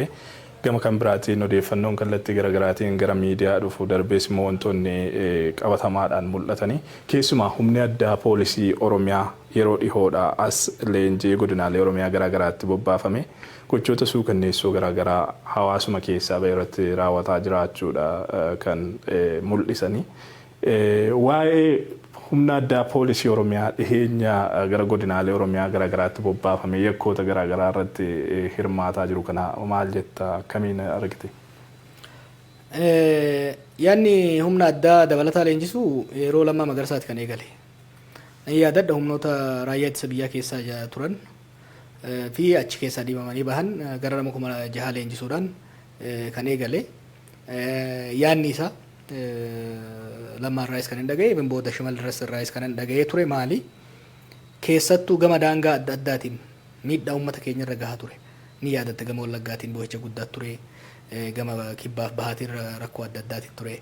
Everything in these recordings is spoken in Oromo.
qabatte. Gama kan biraatiin odeeffannoon kallattii garaagaraatiin gara miidiyaa dhufu darbees immoo wantoonni qabatamaadhaan mul'atanii, keessumaa humni addaa poolisii Oromiyaa yeroo dhihoodha as leenjii godinaalee Oromiyaa garaagaraatti bobbaafame gochoota suukanneessoo garaagaraa hawaasuma keessaa bahe irratti raawwataa jiraachuudha kan mul'isanii. Waa'ee humna addaa poolisii Oromiyaa dhiheenya gara godinaalee Oromiyaa garaagaraatti bobbaafame yakkoota garaagaraa irratti hirmaataa jiru kana maal jetta, akkamiin argite? Yaanni humna addaa dabalataa leenjisuu yeroo Lammaa Magarsaati kan eegale. Nan yaadadha, humnoota raayyaa ittisa biyyaa keessaa turan fi achi keessaa dhiibamanii bahan gara nama 6,000 leenjisuudhaan kan eegale. Yaanni isaa Lammaa irraayis kan hin dhagaye, booda Shimallis irraayis kan hin dhagayee ture maali? Keessattuu gama daangaa adda addaatiin miidhaa uummata keenya irra gahaa ture. Ni yaadatta, gama Wallaggaatiin boo'icha guddaa ture, gama kibbaaf bahaatiin rakkoo adda addaatiin ture.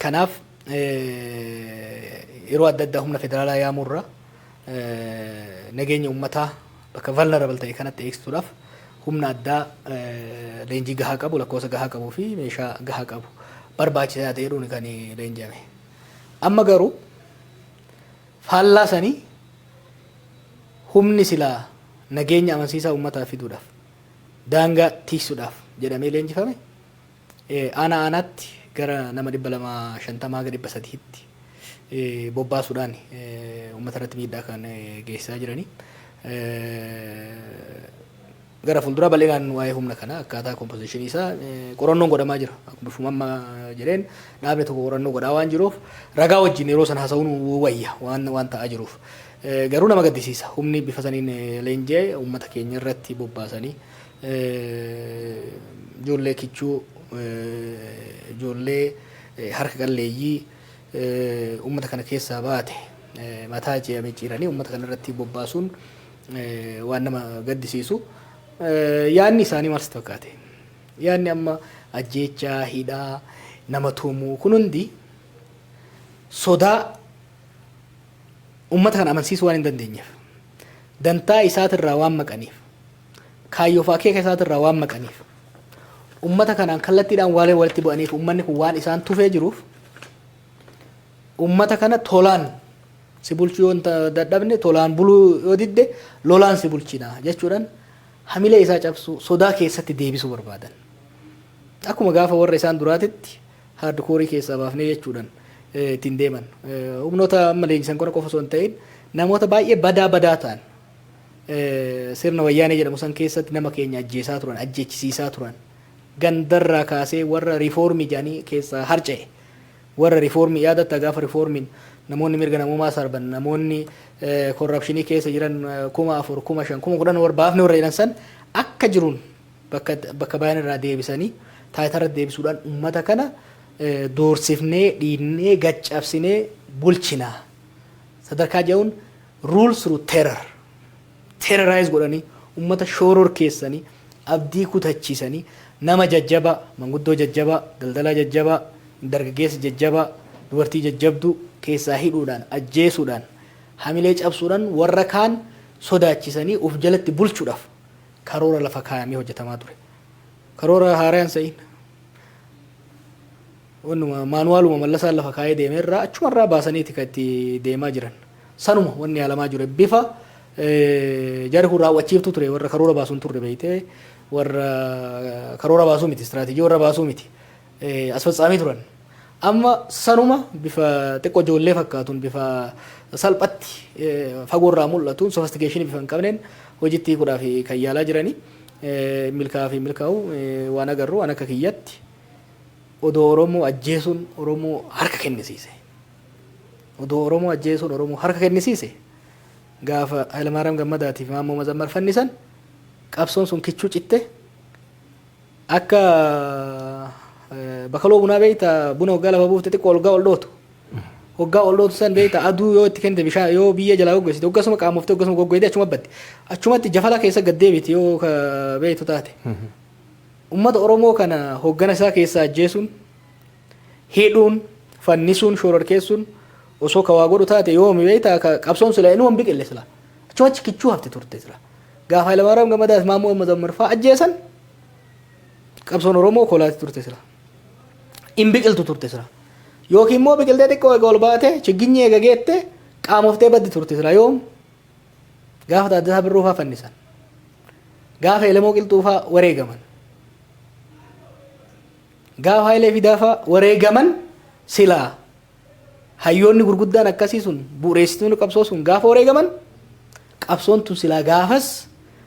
Kanaaf yeroo adda addaa humna federaalaa yaamurra nageenya uummataa bakka vulnerable ta'e kanatti eegsisuudhaaf humna addaa leenjii gahaa qabu, lakkoofsa gahaa qabuu fi meeshaa gahaa qabu barbaachisaa ta'eedhuun kan leenji'ame. Amma garuu faallaa sanii humni silaa nageenya amansiisaa uummataa fiduudhaaf, daangaa tiiksuudhaaf jedhamee leenjifame aanaa aanaatti gara nama 250 haga 300tti bobbaasuudhaan uummata irratti miidhaa kan geessisaa jiranii. Gara fuulduraa bal'inaan waa'ee humna kana, akkaataa composition isaa qorannoon godhamaa jira. Akkuma bifuma amma jedheen dhaabni tokko qorannoo godhaa waan jiruuf, ragaa wajjin yeroo sana haasa'uun wayya waan ta'aa jiruuf. Garuu nama gaddisiisa. Humni bifa saniin leenji'ee uummata keenya irratti bobbaasanii ijoollee kichuu, ijoollee harka qalleeyyii uummata kana keessaa baate mataa micciiranii uummata kana irratti bobbaasuun waan nama gaddisiisu. Yaadni isaanii maal sitti fakkaate? Yaadni amma ajjeechaa, hidhaa, nama tumuu kun hundi sodaa uummata kana amansiisuu waan hin dandeenyeef, dantaa isaatirraa waan maqaniif, kaayyoo fi akeeka isaatirraa waan maqaniif, uummata kanaan kallattiidhaan waan walitti bu'aniif, uummanni kun waan isaan tufee jiruuf, uummata kana tolaan si bulchuu yoo dadhabne, tolaan buluu yoo didde, lolaan si bulchina jechuudhaan hamilee isaa cabsuu, sodaa keessatti deebisuu barbaadan. Akkuma gaafa warra isaan duraatitti hardcore keessaa baafnee jechuudhaan ittiin deeman. Humnoota amma leenjisan kana qofa osoo hin ta'in, namoota baay'ee badaa badaa ta'an, sirna Wayyaanee jedhamu san keessatti nama keenya ajjeesaa turan, ajjeechisiisaa turan, gandarraa kaasee warra riifoormii jedhanii keessaa harca'e. Warra riifoormii yaadatta, gaafa riifoormiin namoonni mirga namoomaa sarban, namoonni corruption keessa jiran 4,000, 5,000, 10,000 warra baafne warra jedhan san akka jiruun bakka bakka bayan irraa deebisanii taayitaa deebisuudhaan uummata kana doorsifnee, dhiinnee, gaccabsinee bulchinaa sadarkaa jedhuun rule through terror, terrorize godhanii, uummata shooror keessanii, abdii kutachiisanii, nama jajjabaa, manguddoo jajjabaa, daldalaa jajjabaa, dargaggeessa jajjabaa, dubartii jajjabduu keessaa hidhuudhaan, ajjeesuudhaan, hamilee cabsuudhaan, warra kaan sodaachisanii of jalatti bulchuudhaaf karoora lafa kaayamee hojjetamaa ture. Karoora haaraan sa'iin wannuma manualuma Mallasaan lafa kaayee deeme irraa achumarraa baasaniiti kan itti deemaa jiran. Sanuma wanni yaalamaa jiru bifa jarri kun raawwachiiftuu ture, warra karoora baasuun turre beeytee, warra karoora baasuu miti, istiraatiijii warra baasuu miti, asfatsaamii turan. Amma sanuma bifa xiqqoo ijoollee fakkaatuun, bifa salphatti fagoorraa mul'atuun, sophistication bifa hin qabneen hojiitti hiikuudhaaf kan yaalaa jiranii. Milkaa'aa fi milkaa'u waan agarru, waan akka kiyyatti odoo Oromoo ajjeesuun Oromoo harka kennisiise. Odoo Oromoo ajjeesuun Oromoo harka kennisiise, gaafa Hayilamaariyaam Gammadaatii fi Maammoo Mazammar fannisan qabsoon sun kichuu citte, akka bakaloo bunaa beekta, buna hoggaa lafa buufte xiqqoo hoggaa ol dhootu. Hoggaa ol dhootu san beekta, aduu yoo itti kennite, bishaan yoo biyya jalaa goggogsite, hoggasuma qaamoftee hoggasuma goggoyte achuma baddi. Achumatti jafala keessa gad deebiti yoo beektu taate. Uummata Oromoo kana hoggana isaa keessaa ajjeesuun, hidhuun, fannisuun, shororkeessuun osoo ka waa godhu taate yoomi beektaa qabsoon sila inuma hin biqille sila. Achumatti kichuu hafte turte sila. Gaafa Hayilamaariyaam Gammadaas Maammoo Mazammar fa'aa ajjeesan Qabsoon Oromoo kolaati turte sila. In biqiltu turte sila. Yookiin immoo biqiltee xiqqoo eega ol baate, chigginyi eega geette, qaamoftee baddi turte sila. Yoom? Gaafa Taaddasaa Birruu faa fannisan. Gaafa Elemoo Qilxuu faa wareegaman. Gaafa Hayilee Fidaa faa wareegaman, silaa hayyoonni gurguddaan akkasii sun, bu'uureessitoonni qabsoo sun gaafa wareegaman, qabsoon tun silaa gaafas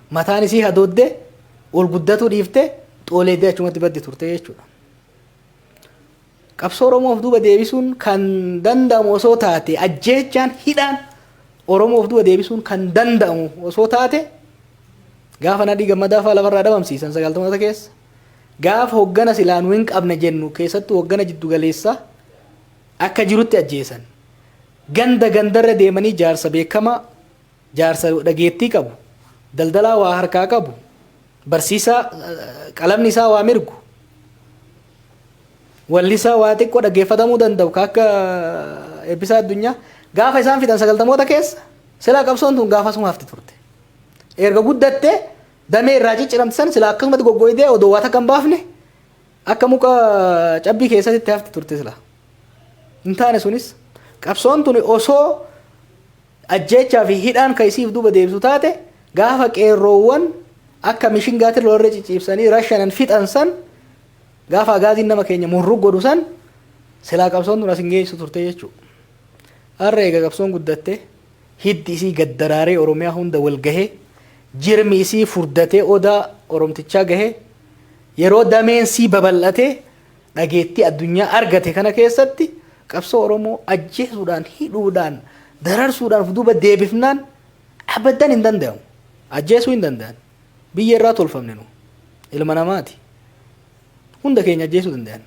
mataan isii hadooddee ol guddatuu dhiiftee xooleeddee achumatti baddi turte jechuudha. Qabsoo Oromoof duuba deebisuun kan danda'amu osoo taate, ajjeechaan, hidhaan Oromoof duuba deebisuun kan danda'amu osoo taate, gaafa Nadhii Gammadaa fa'aa lafarraa dhabamsiisan 90moota keessa, gaafa hoggana silaa nu hin qabne jennu, keessattuu hoggana jiddu galeessaa akka jirutti ajjeesan, ganda gandarra deemanii jaarsa beekamaa, jaarsa dhageettii qabu, daldalaa waa harkaa qabu, barsiisaa qalamni isaa waa mirgu, wallisaa waa xiqqoo dhaggeeffatamuu danda'u ka akka Eebbisaa Addunyaa gaafa isaan fixan 90moota keessa, silaa qabsoon tun gaafasuma hafti turte. Erga guddattee damee irraa cicciramte san silaa akkasumatti goggoydee odoo waa takka hin baafne akka muka cabbii keessatti itti hafti turte silaa. Hin taane sunis. Qabsoon tun osoo ajjeechaa fi hidhaan kan isiif duuba deebisu taate, gaafa qeerroowwan akka mishingaatti lolarra cicciibsanii rashanan fixan san, gaafa agaaziin nama keenya murruu godhu san, silaa qabsoon tun as hin geessu turte jechuudha. Har'a eega qabsoon guddatte, hiddi isii gaddaraaree Oromiyaa hunda wal gahee, jirmi isii furdatee odaa Oromtichaa gahee, yeroo dameen sii babal'atee dhageettii addunyaa argate kana keessatti, qabsoo Oromoo ajjeesuudhaan, hidhuudhaan, dararsuudhaan of duuba deebifnaan abaddan hin danda'amu. Ajjeesuu hin danda'an. Biyya irraa tolfamne nu. Ilma namaati. Hunda keenya ajjeesuu danda'an.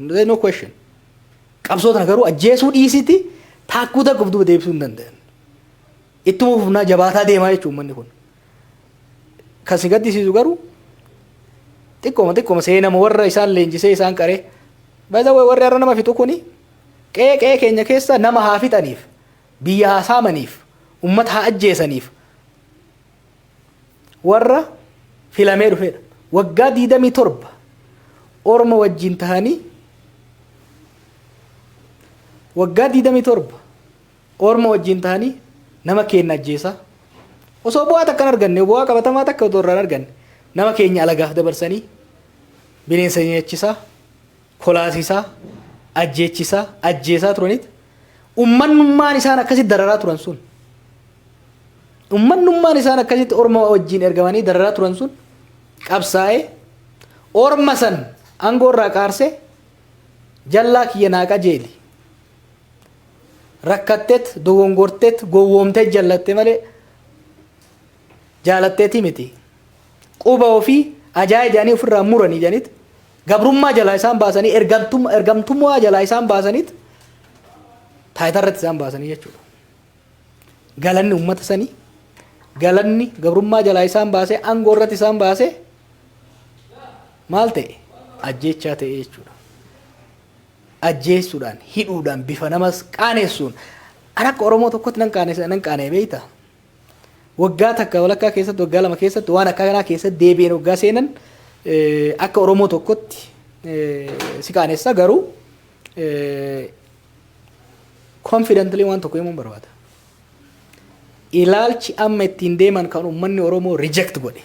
There is no question. Qabsoo tana garuu ajjeesuu dhiisiti taakkuu takka of duuba deebisuu hin danda'an. Ittuma fufnaa jabaataa deemaa jechuun uummanni kun. Kan si gaddisiisu garuu xiqqooma xiqqooma seenama warra isaan leenjisee isaan qaree. By the way, warri har'a nama fixu kuni qe'ee qe'ee keenya keessa nama haa fixaniif, biyya haa saamaniif, ummata haa ajjeesaniif warra filamee dhufedha. Waggaa 27 orma wajjin tahanii, waggaa 27 orma wajjin tahanii nama keenya ajjeesaa, osoo bu'aa takka hin arganne, bu'aa qabatamaa takka otoo irraa hin arganne, nama keenya alagaaf dabarsanii bineensa nyaachisaa, kolaasisaa, ajjeechisaa, ajjeesaa turanit ummannummaan isaan akkasitti dararaa turan sun, ummannummaan isaan akkasitti orma wajjin ergamanii dararaa turan sun qabsaa'ee orma san aangoo irraa qaarsee, "Jallaa kiyya naa qajeeli, rakkatteet, dogongorteet, gowwoomteet jallatte malee jaalatteeti miti, quba ofii ajaa'ee jedhanii ofirraa muranii jedhaniit gabrummaa jalaa isaan baasanii, ergamtummaa jalaa isaan baasaniit taayitaa irratti isaan baasanii jechuudha. Galanni uummata sanii, galanni gabrummaa jalaa isaan baasee aangoo irratti isaan baasee maal ta'e? Ajjeechaa ta'e jechuudha. Ajjeessuudhaan, hidhuudhaan, bifa namas qaanessuun an akka Oromoo tokkotti nan qaanessa, nan qaanee beektaa? Waggaa takka walakkaa keessatti, waggaa 2 keessatti waan akka kanaa keessatti deebi'een waggaa seenan akka Oromoo tokkotti si qaanessa. Garuu confidently waan tokko himuun barbaada. Ilaalchi amma ittiin deeman kan uummanni Oromoo reject godhe,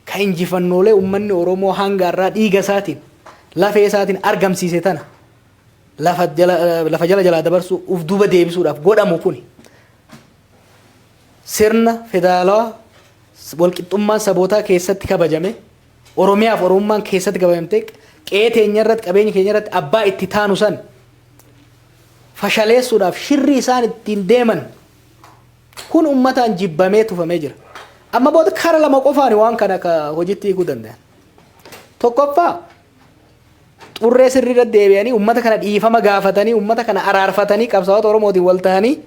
kan injifannoolee uummanni Oromoo hanga irraa dhiiga isaatiin, lafee isaatiin argamsiise tana lafa jala jalaa dabarsuu, uf duuba deebisuudhaaf godhamu kuni, sirna federaalawaa walqixxummaan sabootaa keessatti kabajame, Oromiyaaf Oromummaan keessatti kabajamte, qe'ee teenya irratti, qabeenya keenya irratti abbaa itti taanu san fashaleessuudhaaf shirri isaan ittiin deeman kun ummataan jibbamee tufamee jira. Amma booda kara lama qofaan waan kana ka hojiitti hiikuu danda'an. Tokkoffaa, xurree sirrii irra deebi'anii ummata kana dhiifama gaafatanii, ummata kana araarfatanii, qabsaa'ota Oromootiin wal ta'anii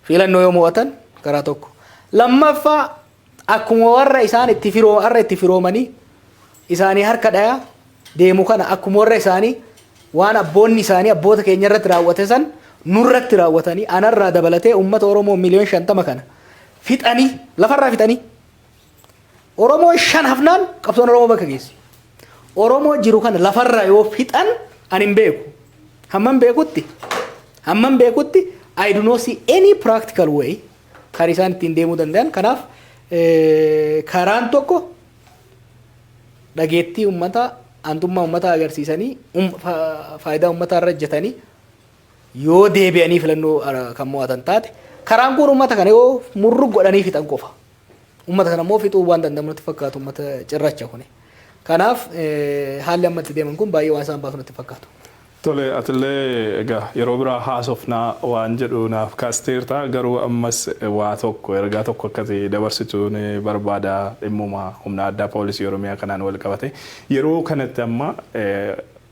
filannoo yoo mo'atan karaa tokko. Lammaffaa, akkuma warra isaan itti firoo har'a itti firoomanii isaanii harka dhayaa deemu kana, akkuma warra isaanii waan abboonni isaanii abboota keenya irratti raawwate san nurratti raawwatanii, anarraa dabalatee uummata Oromoo miliyoon 50 kana fixanii, lafarraa fixanii. Oromoo shan hafnaan qabsoon Oromoo bakka geessi. Oromoo jiru kana lafarraa yoo fixan ani hin beeku. Hammam beekutti I do not see any practical way kan isaan ittiin deemuu danda'an. Kanaaf karaan tokko dhageettii uummataa, aantummaa uummataa agarsiisanii, faayidaa uummataa irra hojjetanii yoo deebi'anii filannoo kan mo'atan taate, karaan kun uummata kana yoo murru godhanii fixan qofa. Uummata kana immoo fixuu waan danda'amu natti fakkaatu, uummata cirracha kuni. Kanaaf haalli amma itti deeman kun baay'ee waan isaan baasu natti fakkaatu. Tole, atillee egaa yeroo biraa haasofnaa waan jedhu naaf kaasteerta. Garuu ammas waa tokko, ergaa tokko akkati dabarsitu ni barbaada. Dhimmuma humna addaa poolisii Oromiyaa kanaan wal qabate, yeroo kanatti amma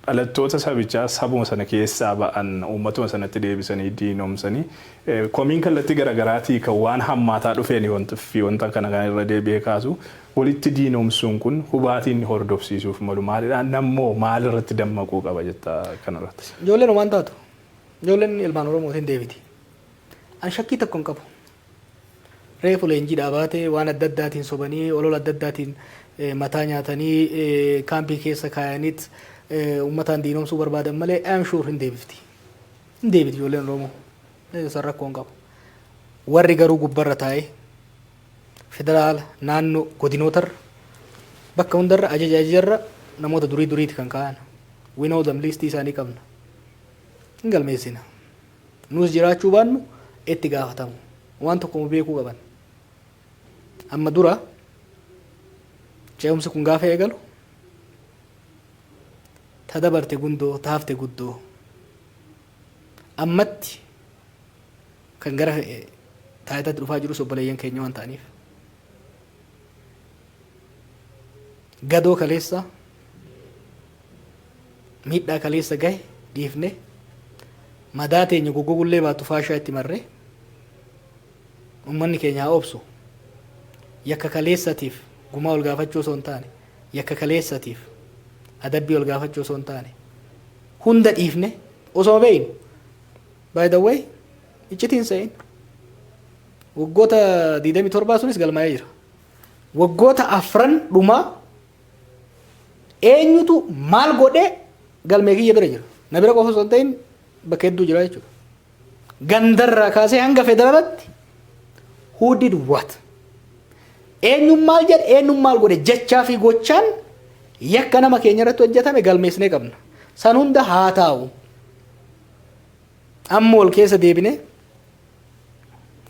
dhalattoota sabichaa sabuma sana keessaa ba'an uummatuma sanatti deebisanii diinomsanii, komiin kallattii garaagaraatii kan waan hammaataa dhufeen fi wanta kana kan irra deebi'ee kaasu, walitti diinomsuun kun hubaatiin inni hordofsiisuuf malu maalidha? Nammoo maal irratti dammaquu qaba jetta kanarratti? Ijoolleen homaan taatu. Ijoolleen ilmaan Oromootiin deebiti. An shakkii tokko hin qabu. Reefu leenjii dhaabaatee waan adda addaatiin sobanii, olola adda addaatiin mataa nyaatanii, kaampii keessa kaayaniit uummataan diinomsuu barbaadan malee, I am sure hin deebifti. Hin deebiti ijoolleen Oromoo. San rakkoo hin qabu. Warri garuu gubbarra taa'ee federaala, naannoo, godinootarra, bakka hundarra ajaja ajajarra namoota durii duriiti kan kaa'an. We know them, listii isaanii qabna. Hin galmeessina. Nus jiraachuu baannu itti gaafatamu. Waan tokko beekuu qaban. Amma dura ce'umsi kun gaafa eegalu, ta dabarte gundoo taafte guddoo, ammatti kan gara taayitaatti dhufaa jirus obboleeyyan keenya waan ta'aniif, gadoo kaleessa, miidhaa kaleessa gahe dhiifne, madaa teenya goggogullee baatu faashaa itti marree, ummanni keenya haa obsu. Yakka kaleessatiif gumaa ol gaafachuu osoo hin taane, yakka kaleessatiif adabbii ol gaafachuu osoo hin taane, hunda dhiifne osoo beeynu. By the way, iccitiin se'in waggoota 27 sunis galmaa'ee jira. Waggoota afran dhumaa eenyutu maal godhee galmee kiyya bira jira. Na bira qofa osoo hin ta'in bakka hedduu jira jechuudha. Gandarraa kaasee hanga federaalatti, who did what, eenyuun maal jedhe, eenyuun maal godhe, jechaa fi gochaan yakka nama keenya irratti hojjetame galmeessinee qabna. San hunda haa taa'u. Amma wal keessa deebine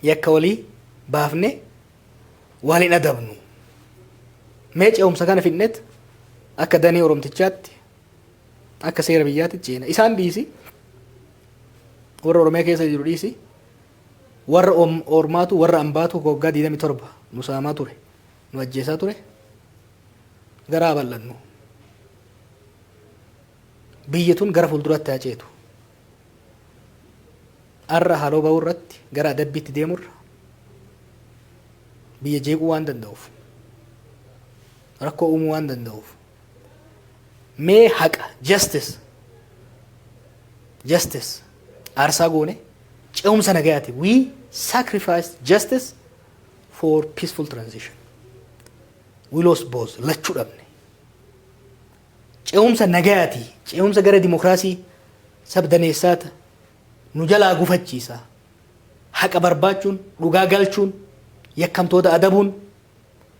yakka walii baafne wal hin adabnu. Mee ce'umsa kana fidnet akka danee Oromtichaatti, akka seera biyyaatti ceena. Isaan dhiisi, warra Oromiyaa keessa jiru dhiisi, warra ormaatu, warra ambaatu waggaa 27 nu saamaa ture, nu ajjeesaa ture, garaa bal'annu. Biyyi tun gara fuulduraatti haa ceetu. Arra haaloo bahuu irratti gara adabbiitti deemurra biyya jeequu waan danda'uuf, rakkoo uumuu waan danda'uuf, mee haqa, justice aarsaa goone ce'umsa nagayaati. We sacrifice justice for peaceful transition. We lost both, lachuu dhabne. Ce'umsa nagayaati, ce'umsa gara dimokiraasii sabdaneessaata nu jalaa gufachiisa. Haqa barbaachuun, dhugaa galchuun, yakkamtoota adabuun,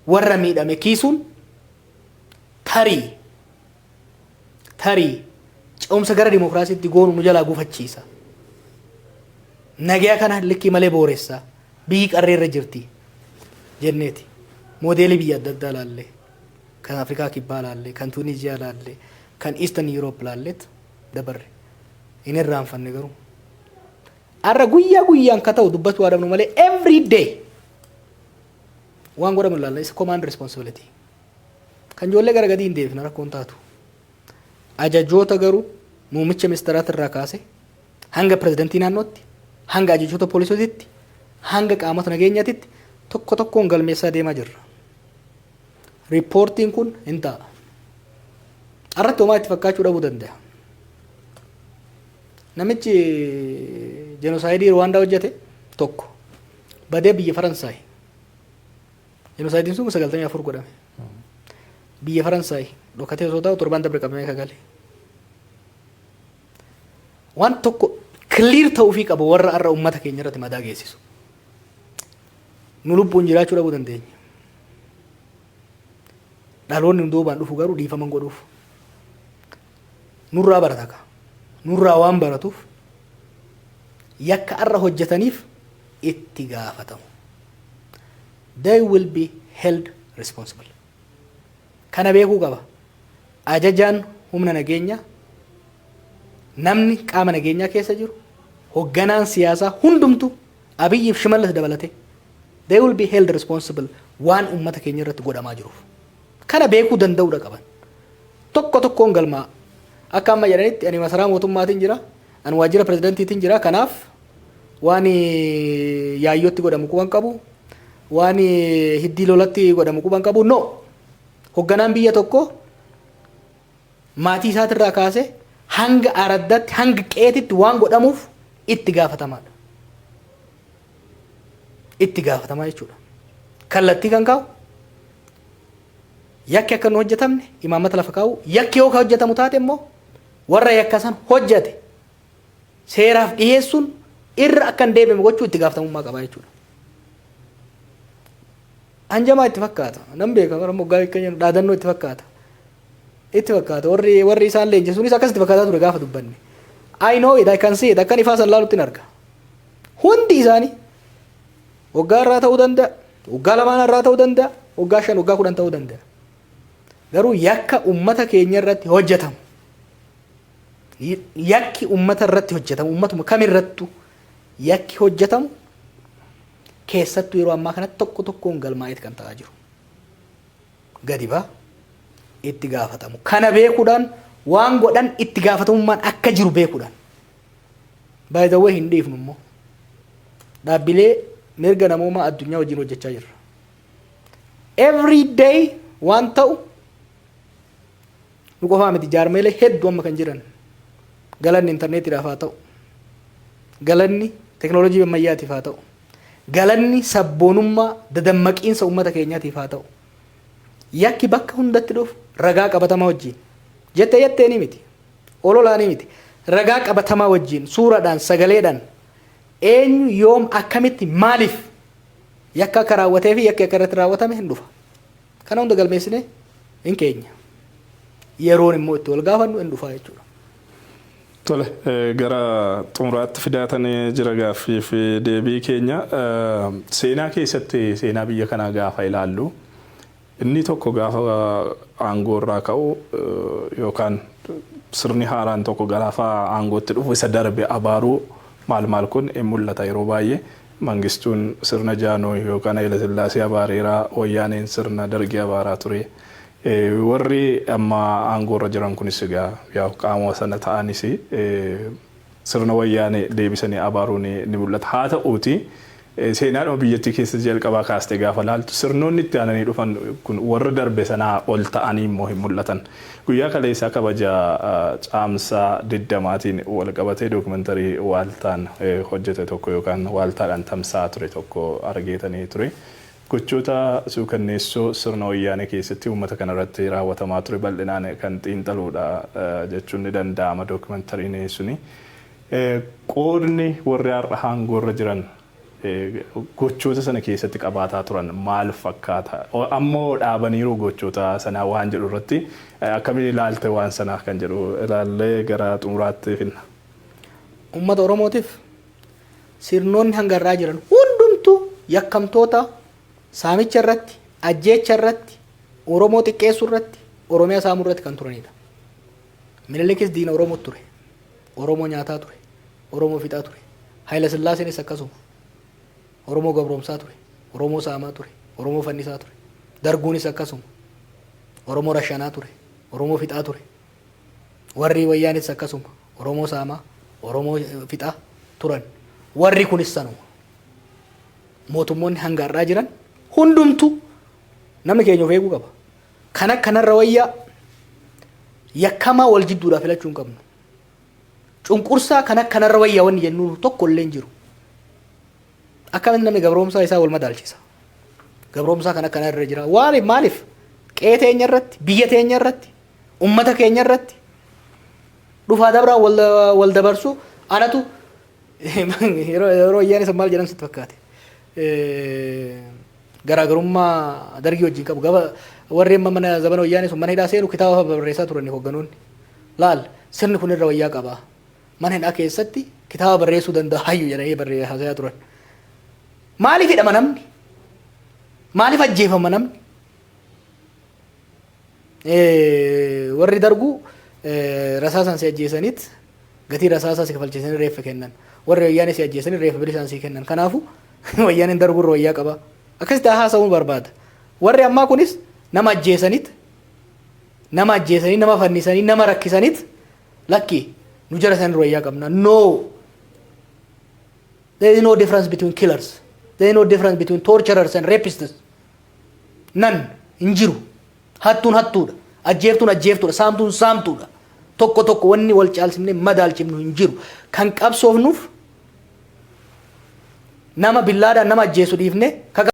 warra miidhame kiisuun tarii ce'umsa gara dimokiraasiitti goonu nu jalaa gufachiisa. Nagayaa kana likkii malee booressa, biyyi qarreerra jirti jenneeti. Moodeelii biyya adda addaa laallee, kan Afrikaa Kibbaa laallee, kan Tuuniziyaa laallee, kan Eastern Europe laalleet dabarre. Hin irraanfanne garuu. Har'a guyyaa guyyaan ka ta'u dubbatu haa dhabnu malee, every day waan godhamu ilaalla, isa command responsibility. Kan ijoollee gara gadii hin deebifna, rakkoon taatu. Ajajoota garuu muummicha ministeeraati irraa kaase hanga pirezidantii naannootti, hanga ajajoota poolisootitti, hanga qaamota nageenyaatitti tokko tokkoon galmeessaa deemaa jirra. Riippoortiin kun hin ta'a. Irratti homaa itti fakkaachuu dhabuu danda'a. Namichi jenosaayidii Ruwaandaa hojjete tokko badee biyya Faransaay. Jenosaayidiin sun 94 godhame. Biyya Faransaay dhokatee osoo taa'u torban dabre qabamee kagale. Waan tokko clear ta'uufii qaba warra har'a uummata keenya irratti madaa geessisu. Nu lubbuun jiraachuu dhabuu dandeenya. Dhaloonni duubaan dhufu garuu dhiifama godhuuf. Nurraa barata ka. Nurraa waan baratuuf yakka har'a hojjetaniif itti gaafatamu. They will be held responsible. Kana beekuu qaba. Ajajaan humna nageenyaa, namni qaama nageenyaa keessa jiru, hogganaan siyaasaa hundumtu, Abiyyiif Shimallis dabalate, they will be held responsible waan uummata keenya irratti godhamaa jiruuf. Kana beekuu danda'uudha qaban. Tokko tokkoon galmaa akka amma jedhanitti ani masaraa mootummaatiin jira, ani waajjira pirezidantiitiin jira, kanaaf waan Yaayyootti godhamu quban qabu, waan Hiddii Lolatti godhamu quban qabu. No, hogganaan biyya tokko maatii isaatirraa kaasee hanga araddaatti, hanga qeetitti waan godhamuuf itti gaafatamaadha. Itti gaafatamaa jechuudha. Kallattii kan kaa'u, yakki akka hin hojjetamne imaammata lafa kaa'u, yakki yoo ka hojjetamu taate immoo warra yakka san hojjete seeraaf dhiyeessuun irra akka hin deebine gochuu itti gaafatamummaa qaba jechuudha. Hanjamaa itti fakkaata. Nan beeka, bara moggaa keenya dhaadannoo itti fakkaata. Itti fakkaata. Warri isaan leenjisuunis akkas itti fakkaataa ture gaafa dubbanne. I know it, I can see it. Akkan ifaa san laalutti hin arga. Hundi isaanii waggaa irraa ta'uu danda'a, waggaa lamaan irraa ta'uu danda'a, waggaa 5, waggaa 10 ta'uu danda'a. Garuu yakka ummata keenya irratti hojjetamu, yakki ummata irratti hojjetamu, ummatuma kamirrattu yakki hojjetamu, keessattuu yeroo ammaa kanatti tokko tokkoon galmaa'eet kan ta'aa jiru. Gadi baa itti gaafatamu. Kana beekuudhaan, waan godhan itti gaafatamummaan akka jiru beekuudhaan. By the way, hin dhiifnu immoo. Dhaabbilee mirga namoomaa addunyaa wajjin hojjechaa jirra. Every day waan ta'u nu qofaa miti, jaarmeelee hedduu amma kan jiran, galanni intarneetiidhaaf haa ta'u, galanni teknoolojii ammayyaatiif haa ta'u, galanni sabboonummaa dadammaqiinsa uummata keenyaatiif haa ta'u, yakki bakka hundatti dhufu ragaa qabatamaa wajjin, jette jetteeni miti, ololaanii miti, ragaa qabatamaa wajjin, suuraadhaan, sagaleedhaan, eenyu, yoom, akkamitti, maaliif yakka akka raawwatee fi yakki akka irratti raawwatame hin dhufa. Kana hunda galmeessine hin keenya. Yeroon immoo itti wal gaafannu hin dhufa jechuudha. Tole, gara xumuraatti fidaatanii jira gaaffii fi deebii keenya. Seenaa keessatti, seenaa biyya kanaa gaafa ilaallu, inni tokko gaafa aangoo irraa ka'u yookaan sirni haaraan tokko gaafa aangootti dhufu isa darbe abaaruu maal maal kun hin mul'ata yeroo baay'ee. Mangistuun sirna Jaanoo yookaan Haayila Sillaasee abaareeraa, Wayyaaneen sirna Dargii abaaraa ture. Warri amma aangoo irra jiran kunis egaa yaa qaama sana ta'anis sirna Wayyaanee deebisanii abaaruun ni mul'ata. Haa ta'uuti, seenaadhuma biyyattii keessatti jalqabaa kaastee gaafa laaltu, sirnoonni itti aananii dhufan kun warra darbe sanaa ol ta'anii immoo hin mul'atan. Guyyaa kaleessaa kabaja Caamsaa 20n wal qabatee dookumentarii Waaltaan hojjete tokko yookaan Waaltaadhaan tamsa'aa ture tokko argeetanii ture. Gochoota suukanneessoo sirna Wayyaanee keessatti uummata kanarratti raawwatamaa ture bal'inaan kan xiinxaluudha jechuun ni danda'ama dookumentariin suni. Qoodni warri har'a aangoorra jiran gochoota sana keessatti qabaataa turan maal fakkaata? Ammoo dhaabaniiru gochoota sanaa waan jedhu irratti akkamiin ilaalte waan sanaa kan jedhu ilaallee gara xumuraatti finna. Uummata Oromootiif sirnoonni hanga irraa jiran hundumtuu yakkamtoota saamicha irratti, ajjeecha irratti, Oromoo xiqqeessuu irratti, Oromiyaa saamuu irratti kan turanidha. Minilikis diina Oromoo ture. Oromoo nyaataa ture. Oromoo fixaa ture. Haayila Sillaaseenis akkasuma. Oromoo gabroomsaa ture. Oromoo saamaa ture. Oromoo fannisaa ture. Darguunis akkasuma. Oromoo rashanaa ture. Oromoo fixaa ture. Warri Wayyaanis akkasuma. Oromoo saamaa, Oromoo fixaa turan. Warri kunis sanuma. Mootummoonni hanga har'aa jiran hundumtuu namni keenya of eeguu qaba. Kana kanarra wayyaa yakkamaa wal jidduudhaa filachuu hin qabnu. Cunqursaa kana kanarra wayyaa wanni jennu tokko illee hin jiru. Akkamitti namni gabroomsaa isaa wal madaalchisa? Gabroomsaa kana kanarra jira. Waaliif maaliif? Qe'ee teenya irratti, biyya teenya irratti, ummata keenya irratti dhufaa dabraan wal dabarsu. Anatu yeroo Wayyaanee san maal jedhan sitti fakkaate? Garaagarummaa Dargii wajjin qabu gaba warri amma mana zabana Wayyaanee sun mana hidhaa seenu kitaaba barreessaa turan hogganoonni. Laal, sirni kun irra wayyaa qaba. Mana hidhaa keessatti kitaaba barreessuu danda'a hayyu jedhanii barreessaa turan. Maaliif hidhama namni? Maaliif ajjeefama namni? Warri Darguu rasaasaan si ajjeesaniit gatii rasaasaa si kafalchiisanii reeffa kennan. Warri Wayyaanee si ajjeesanii reeffa bilisaan si kennan. Kanaafuu Wayyaaneen Darguu irra wayyaa qaba. Akkasitti haasa'uun barbaada. Warri ammaa kunis nama ajjeesaniit, nama ajjeesanii, nama fannisanii, nama rakkisaniit, lakki, nu jara san irra wayyaa qabna. No. There is no difference between killers. There is no difference between torturers and rapists. Nan hin jiru. Hattuun hattuudha. Ajjeeftuun ajjeeftuudha. Saamtuun saamtuudha. Tokko tokko wanni wal caalchifnee madaalchifnu hin jiru. Kan qabsoofnuuf nama billaadhaan nama ajjeesu dhiifne ka